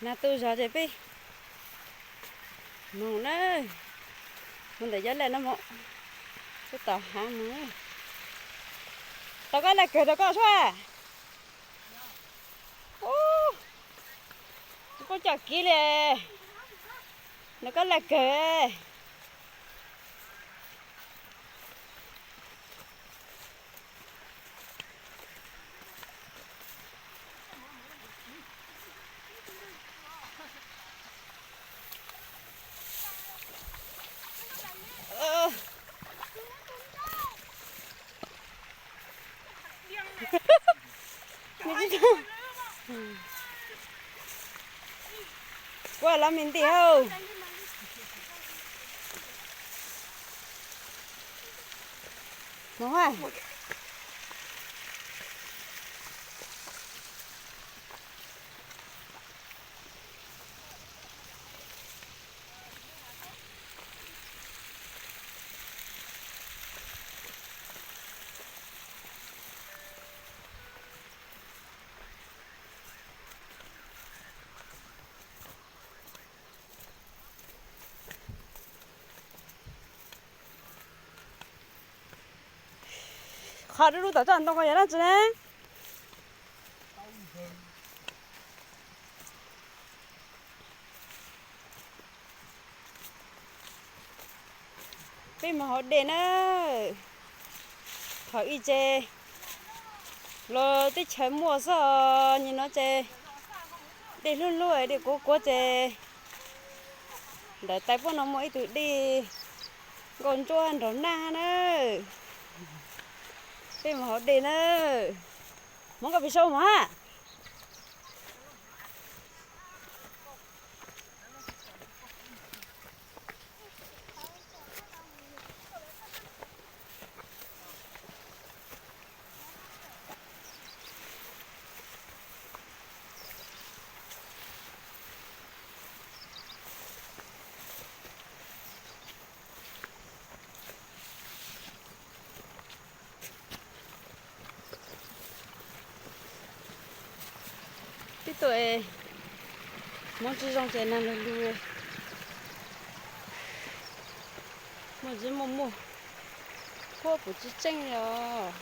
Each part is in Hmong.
Nag tu zog ces peb mus na, mus ntawm Yob Laj no mus, peb tom hav mus. Tau koj laj kawg rau koj sua. Ub, koj coj kiv li, nws koj laj kawg. Kuv los me nti hauj. Qhov dub dub tom tsob ntoo ko yog dab tsi ne? Peb mus haus dej na. Thaum ub ces los teb chaws muaj xwb os, nim no ces dej hlub hlub dej kuav kuav ces ntawm tais pub no muaj ib tug dej nkauj ntsuab nraug nag na. Peb mus haus dej na. Hmoob koj pes sau mas. Tib tug hmoov tsis zoo ces nag lug lug, muaj tsis muaj muaj, huab puv tsis tseeb li os.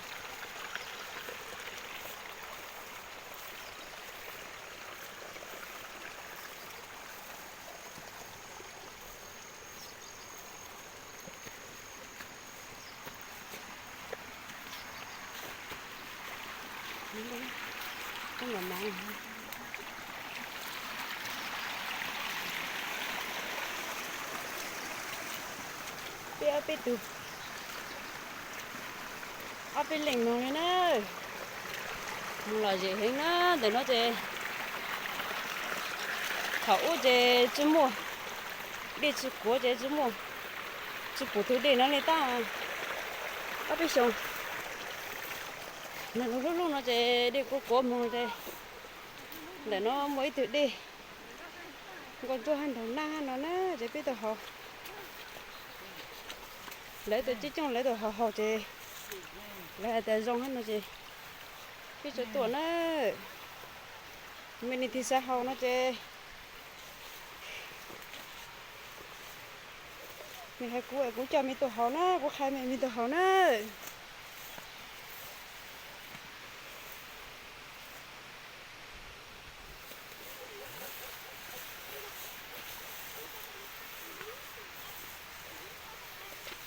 Peb ob peb tug, ob peb leeg moog li na. Moog lom zem heev na, ntawm no ces thaum ub ces tsis muaj, dej tsis kuav ces tsis muaj, tsis pum tug dej no li tab ob peb xyoos. Nag lug hlub hlub no ces dej kuav kuav moog ces ntawm no muaj ib tug dej nkauj ntsuab hab nraug nag hab no na ces peb tuaj haus. Lawv tuaj coob coob lawv tuaj haus haus ces lawv has tas zoo hab no ces peb tsuas tuaj na. Mej leej twg xav haus no ces mej hais kuv es kuv coj mej tuaj haus na, kuv qha mej mej tuaj haus na.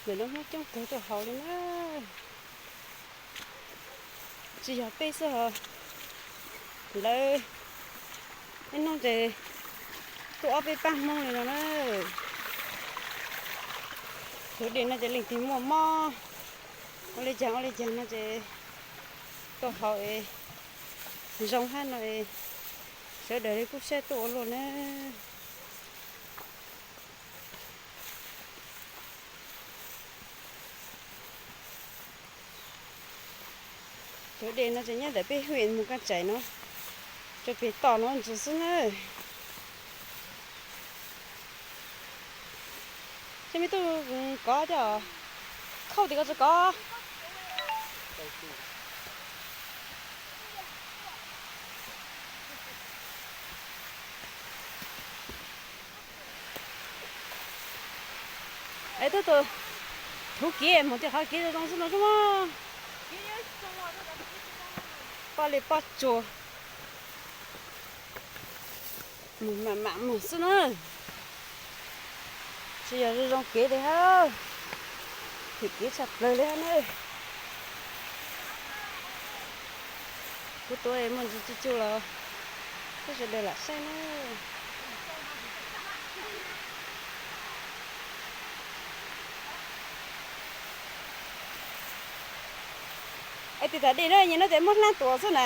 Ntawm no Hmoob coob kawg tuaj haus li na. Tsis yog peb xwb os, lawv ib hnub ces tuaj ob peb pab Hmoob li no na. Thaum dej no ces leej twg muaj mob ua li caag ua li caag no ces tuaj haus es zoo hab no es sawv daws li kuj saib tuaj ua luaj na. Cov dej no ces nyob ntawm peb hwm mus Kaj Tsaim no, cov pem toj no ntsis xwb na. Ces mej tuaj kov coj, khauj tim ko tsis kov. Tuaj tus thuv kev mus tej qhov kev zoo zoo xwb no mas. Poj li poj tsuas, mus mam mam mus xwb na. Tsis yog zoo zoo kev li hab, hwm kev tshaj plaws li hab na. Kuv tuav muaj ntsis tsuj tsuj los peb sawv daws lam saib na. Es tis tas dej no nyias no ces muab hlab tuam xwb na.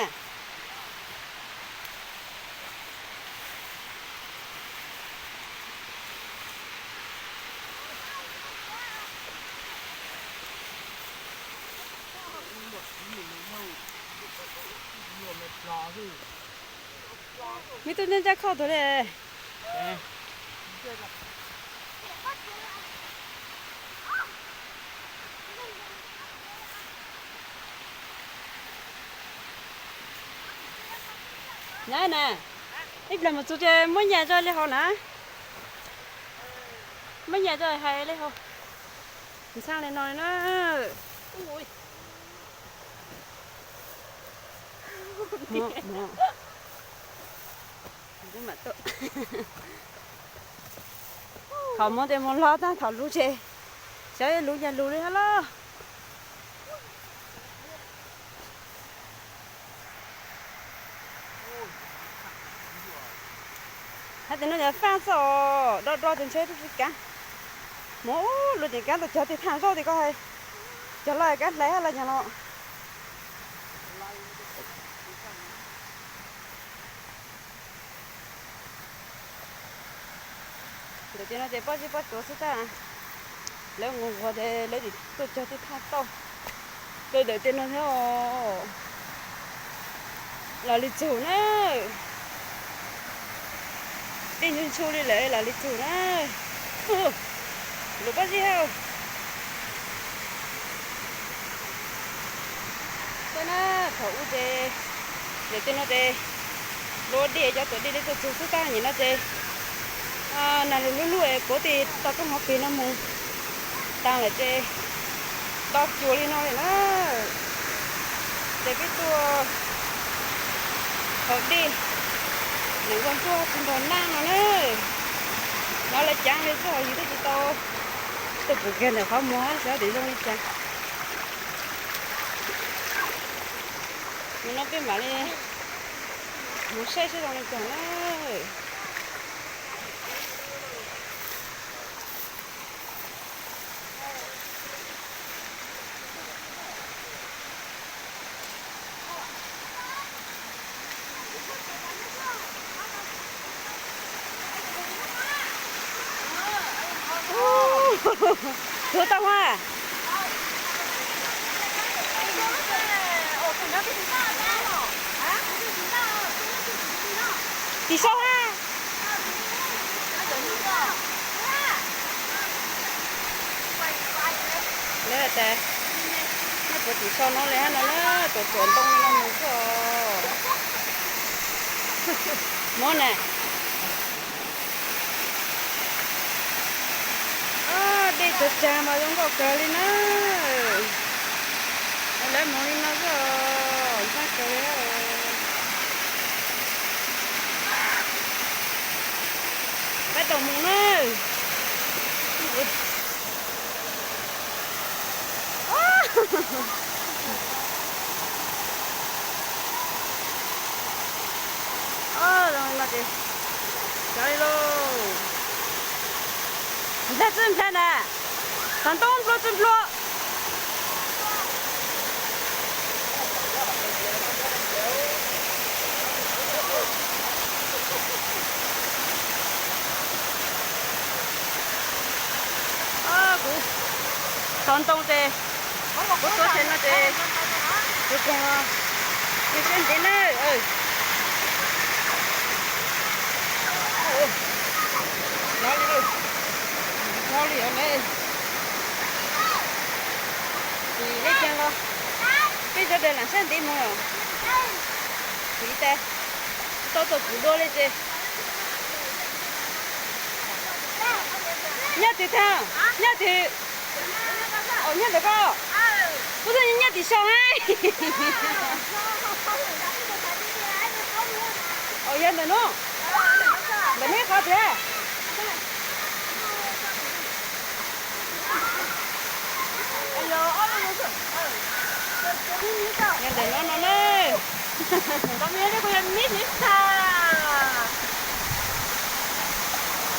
Me tub ncaj ncaj khoj tuag li. Nab na, ib plag mus txug ces muab nyas tso li hauv na. Muab nyas tso hais li hauv. Ntxhab li no li na. Thaum mus ces mus loj tag, thaum lug ces xyov yuav lug yag lug li hab lauj. Hab tes no yog faj xwb os, do do tes ntshe tub tsis kav. Mus lug ces kav tau cog tej thaj zoj tes koj hais, cog loj kav hlais hab los nyag los. Ntawm tej no ces pob zeb pob tsuas xwb tag. Lawv nqus nquag ces lawv tsis tuaj cog tej thaj tauj. Lawv ntawm tej no thiab os. Los li txug na. Dej ntsuj ntshu li lawm los li txug na. Lub pob zeb hab. Thaum ub ces ntawm tej no ces lub dej cov tuam dej li tuaj txug xwb tag, nim no ces nag lug lub lub es kuv tis tau roob hauv pes no mus taag lawm ces do cuag li no li na. Ces peb tuaj haus dej, nim nkaus tuaj tsis nrog naj no na. Hnov lawv caav li xwb hos yus twb tsis tau tuaj pum kiag ntawm qhov muag xyov tias zoo li cas. Nim no peb mam li mus saib seb zoo li cas na. Tuav tau mas. Tim sau hab. Lawv tas, nej puas tim sau no li hab no na, tuam tuam ntoo li no mus xwb os. Muab na. Dej tsag tsag mas zoo nkauj kawg li na. Lawv mus li no xwb os, ntxhab kawg li. Peb tau mus na. Zoo li no ces cov li lauj. Nplhaib txwb nplhaib na, thav ntoo nplua txwb nplua. Kuv thav ntoo ces kuv tuav tshais no ces kuv koog, nej saib ntxiv na. Nyob li, nyob li os ne. Tim le caag los peb sawv daws lam saib ntev mus os. Tim tas tau tuaj pum dua li ces Nyob twg tag? Nyob twg? Nyob ntawm ko. Kuv twb nyob tim sau na. Yog ntawm no. Ntawm neb qhov tiag. Yog ntawm no no na.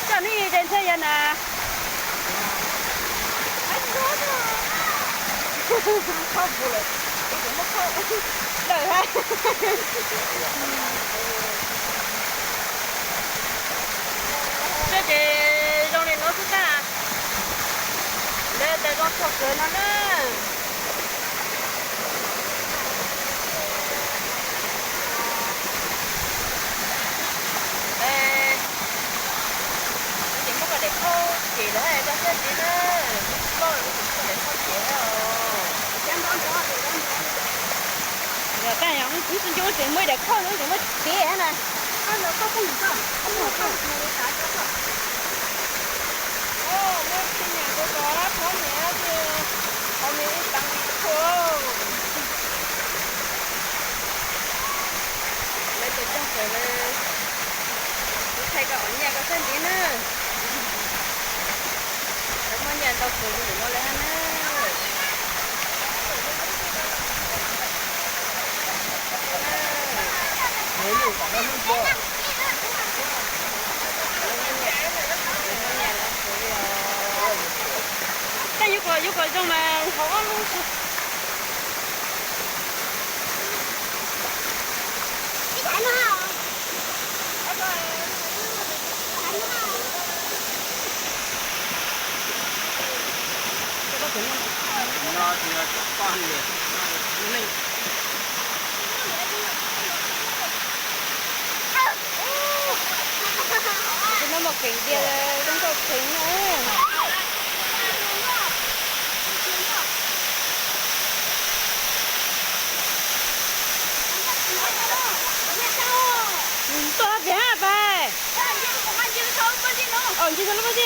Coj nej ib ce ntshai yog na. Dawm ha. Tso ces zoo li no xwb tag. Lawv tas zoo txog kawg no na. Ces muab koj daim khau ces lawv hais rau sab tid na. Koj daim khau ces. Yog taj yog kuv tsis ncu tseem muaj daim khau no tseem muaj kev na. Muab txij nyam rau kom qhov niam ces qhov me ib tag li thuam. Lawv tus coj kawg lawm. Kuv thaij koj ua nyiaj koj sab ntiv na. Lawv muaj nyiaj ntau kawg li no lawm hab na. Tej yuav kom yuav kom zoo mas haus ob lub xwb. Tus no muaj keem tias zoo nkauj kheev na. Tuaj tiag hab pais. Nce lub pob zeb.